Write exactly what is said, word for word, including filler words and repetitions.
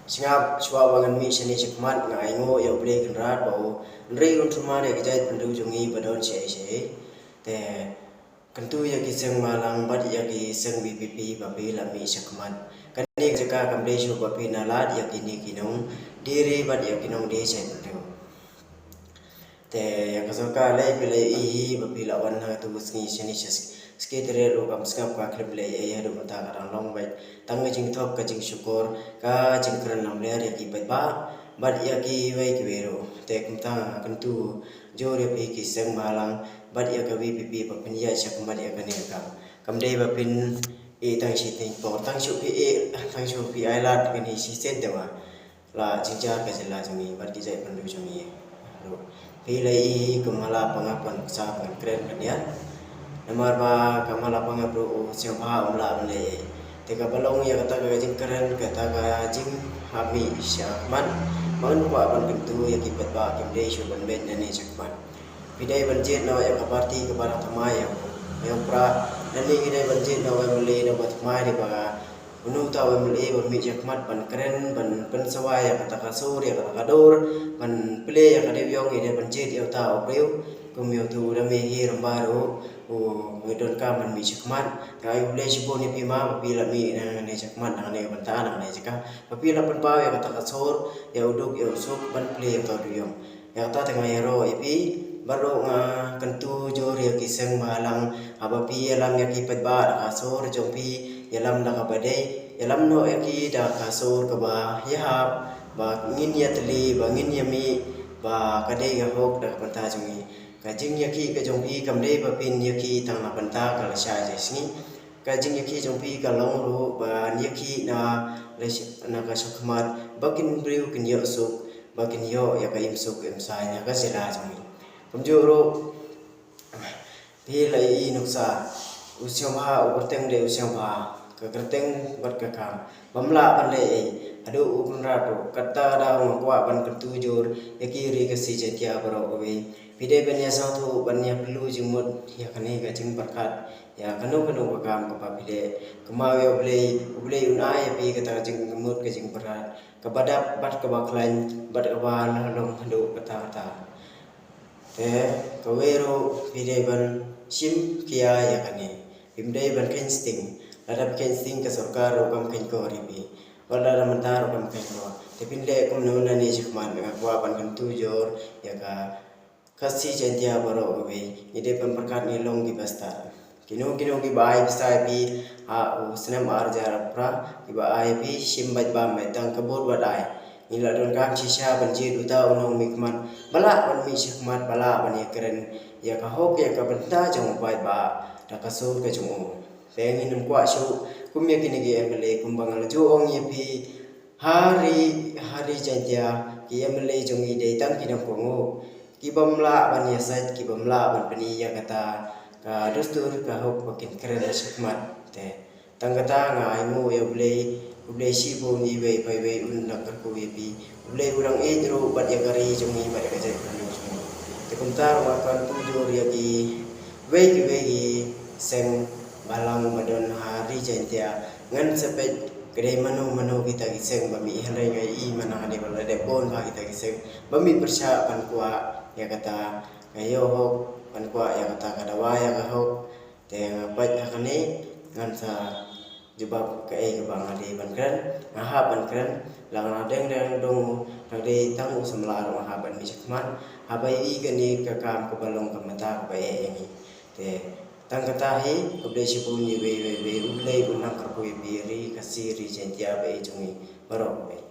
Sngap, shuwa ba ngan mih shane shakhmat, nga ainguh ïa U Blei Kynrad ba un ri un thrumar ïa ki jaitbynriew jong ngi ba don shaei shaei. Te kyntu ïa ki seng bhalang bad ïa ki seng VPP ba phi la mih shakhmat. Kane ka jaka kam dei shuh ba phin lad ïa kine ki nongdie ri bad ïa ki nongdie jaitbynriew. Te ïa ka sorkar lei phi la ïohi hi ba phi la wan ha tu sngi shane sha Secretariat ruh kam sngap ka khlem lei ei haduh mynta ka dang long beit. Tang ka jingthok, ka jingshukor, ka jingkren lamler ïa ki paidbah bad ïa kiwei kiwei ruh. Te kumta nga kyntu jur ïa phi ki seng bhalang bad ïa ka VPP ba phin ïaid shakhmat ïa kane ka kam. Kam dei ba phin ïeh tang shi teng por, tang shu phi ïeh, tang shu phi ai lad kane shisien te ba la jynjar ka jylla jong ngi bad ki jaitbynriew jong ngi ruh. Phi la ïohi kum ha la pangap ban sa ban kren ban ïaid. Namar ba ka ma la pangap ruh u sngewbha um lah ban leh ei. Te kaba long ïa kata ka jingkren, kata ka jinghap mih shakhmat, ma ngan kwah ban kyntu ïa ki paidbah kim dei shuh ban beit nangne shakhmat. Phi dei ban jied noh ïa ka party kaba dang thymmai ïa u, ïa u Prah. Nangne ki dei ban jied noh ïa u MLA, dei ba thymmai, dei ba uno uta u MLA ban mih shakhmat ban kren, ban pynsawa ïa kata ka sur, ïa kata ka dur, ban plie ïa ka dewïong, ïa dei ban jied ïa uta u briew kum ïa utu u Dame hi Rymbai ruh u ngi donkam ban mih shakhmat. Nga ai U Blei shibun ïa phi ma ba phi la mih nangne shakhmat, nangne ban ta nangne jaka ba phi la pynpaw ïa kata ka sur, ïa u duk ïa u suk ban plie ïa uta u dewïong. Ïa kata te nga ïaroh ïa phi baroh, nga kyntu jur ïa ki seng bhalang, haba phi ïalam ïa ki paidbah da ka sur jong phi, ïalam da kaba dei, ïalam noh ïa ki da ka sur kaba ïahap ba ngin ïatylli, ba ngin ïamih, ba ka dei ka hok da ka bynta jong ngi. Ka jingïakhih ka jong phi kam dei ba phin ïakhih tang na bynta ka lashai shi sngi. Ka jingïakhih jong phi ka long ruh ban ïakhih na, na ka shakhmat ba kin briew kin ïoh suk, ba kin ïoh ïa ka imsuk imsaiñ ha ka jylla jong ngi. Kumjuh ruh phi la ïohi nuksa, u sngewbha u kyrteng dei u sngewbha, ka kyrteng bad ka kam bym lah ban leh ei. Haduh u Kynrad ruh, kata da nga kwah ban kyntu jur ïa ki ri Khasi Jaiñtia baroh kawei. Phi dei ban ïa sngewthuh ban ïa pynlut jingmut ïa kane ka jingpyrkhat ïa kano kano ka kam kaba phi leh. Kynmaw ïa U Blei, U Blei un ai ïa phi kata ka jingmut ka jingpyrkhat kaba dap bad kaba khlaiñ bad kaba la long haduh katta katta. Te kawei ruh phi dei ban shim khia ïa kane. Phim dei ban kheiñ sting. Lada phi kheiñ sting ka sorkar ruh kam kheiñ kor ïa phi. Wat lada mynta ruh kam kheiñ kor. Te phin leh kumno nangne shakhmat? Nga kwah ban kyntu jur ïa ka Khasi Jaiñtia baroh kawei, ngi dei ban pyrkhat ngi long kiba stad. Kino kino kiba ai pisa ïa phi ha u snem ar hajar arphew phra, kiba ai ïa phi shim beit bam beit, tang ka vote wat ai. Ngi la donkam shisha ban jied uta u nongmihkhmat ba lah ban mih shakhmat, ba lah ban ïakren ïa ka hok ïa ka bynta jong u paidbah da ka sur ka jong u. Te ngin ym kwah shuh kum ïa kine ki MLA, kumba nga la ju ong ïa phi, ha ri, ha ri Jaiñtia ki MLA jong ngi dei tang ki nongkohnguh. Ki bym lah ban ïasaid, ki bym lah ban pyni ïa kata ka dustur ka hok ba kin kren shakhmat. Te tang kata nga ainguh ïa U Blei, U Blei shibun iwei pa iwei un nang kyrkhu ïa phi. U Blei u nang ïeit ruh bad ïa ka ri jong ngi bad ïa ka jaitbynriew jong ngi. Te kumta ruh nga kyntu jur ïa kiwei kiwei ki seng bhalang ba don ha ri Jaiñtia. Ngan sa peit ka dei mano mano kita ki seng ba mih, hynrei nga i mynta ka dei ba la dep bun bha kita ki seng ba mih pyrshah ban kwah ïa kata ka ïoh hok, ban kwah ïa kata ka dawa ïa ka hok. Te nga peit ha kane ngan sa jubab kaei kaba nga dei ban kren. Nga hap ban kren, la nga dang dang dong, nga dei tang u samla ruh nga hap ban mih shakhmat haba i kane ka kam kaba long ka mynta kaba eh ïa ngi. Te tang kata hi, khublei shibun ïa iwei iwei, U Blei un nang kyrkhu ïa phi, ri Khasi ri Jaiñtia ba ïeit jong ngi baroh kawei.